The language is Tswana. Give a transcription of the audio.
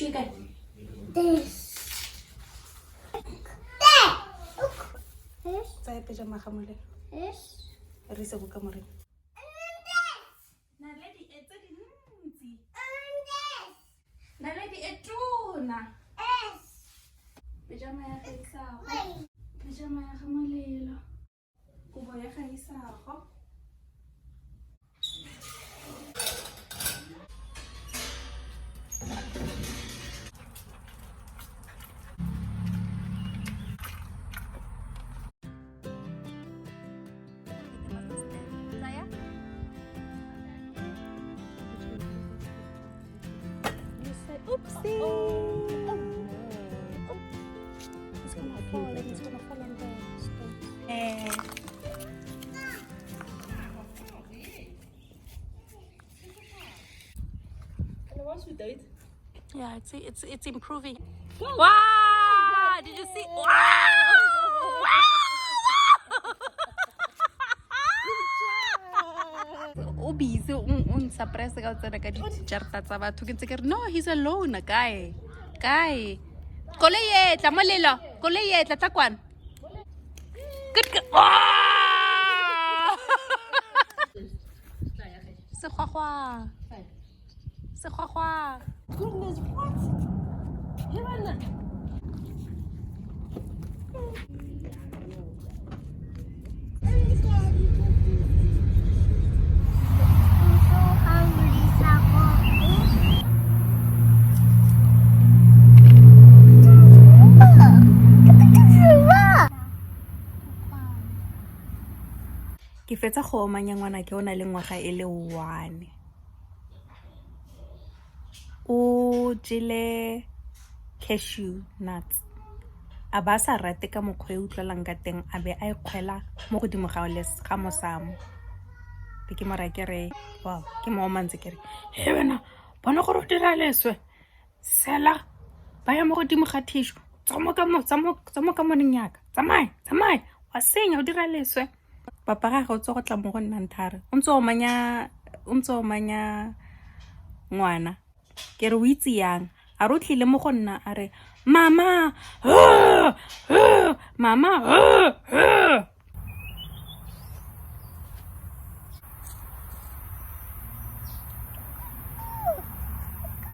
Tissue e kae? Tsaya pejama ga molelo. Re ise ko kamoreng. Naledi e tse dintsi. Naledi e tona. Pejama ya ga Isago. Pejama ya ga molelo. Kobo ya ga Isago. Oopsie. Oh, no. Oh. It's gonna fall and it's gonna fall on the stove. Eh. Yeah, it's improving. Wow! Did you see? Wow! O busy o nsurprise ka o tsena ka dijarata tsa batho. Ke ntse ke re, no, he's alone. Kae kae koloi e tla, molelo, koloi e tla, tla kwano. Good girl. Wow! Segwagwa, segwagwa. Goodness, what? Hebanna. I'm so hungry, Sako. Ke fetsa go omanya ngwana ke o na le ngwaga e le 1. O jele cashew nuts, a ba sa rate ka mokgwa e utlwalang ka teng, a be a ikgwela mo godimo ga mosamo. Be ke mo raya ke re, wow, ke mo omantse ke re, he wena, bona gore o dira leswe, sela ba ya mo godimo ga tissue, tswa mo kamoreng yaka, tsamaya, tsamaya, wa senya, o dira leswe. Papa gage o tswa go tla mo go nna nthare, o ntse omanya, o ntse omanya ngwana. Ke re, o itse yang? A re o tlile mo go nna, a re, mama, mama.